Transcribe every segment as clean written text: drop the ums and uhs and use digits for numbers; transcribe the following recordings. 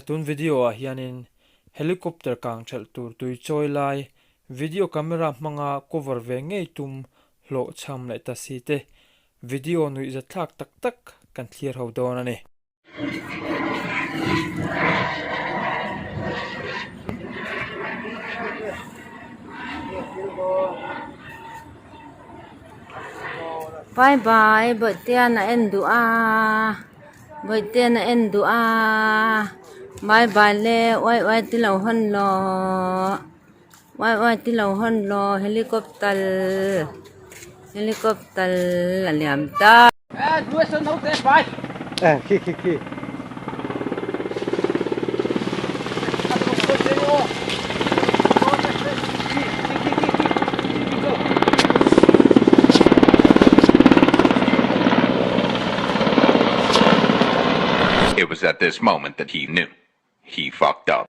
tun video ah hianin helicopter kang thelh tur tui chawi lai video camera hmanga cover ve ngei tum hlawhchham leh ta si te video nuihzatthlak tak tak kan thlir ho dawn a ni. Bye bye bawihtea na en duh a bawihtea na en duh a bye bye le uai uai te lo hawn lawh uai uai te lo hawn lawh helicopter helicopter a liam ta. It was at this moment that he knew. He fucked up.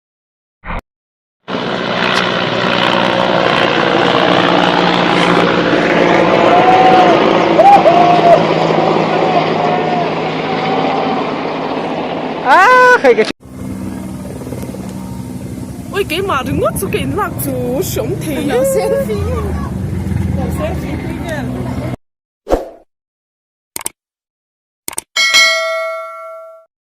Ui keimah ringawt chu ka inlak chu hreawm thei e. Lo selfie. Lo selfie pui vel.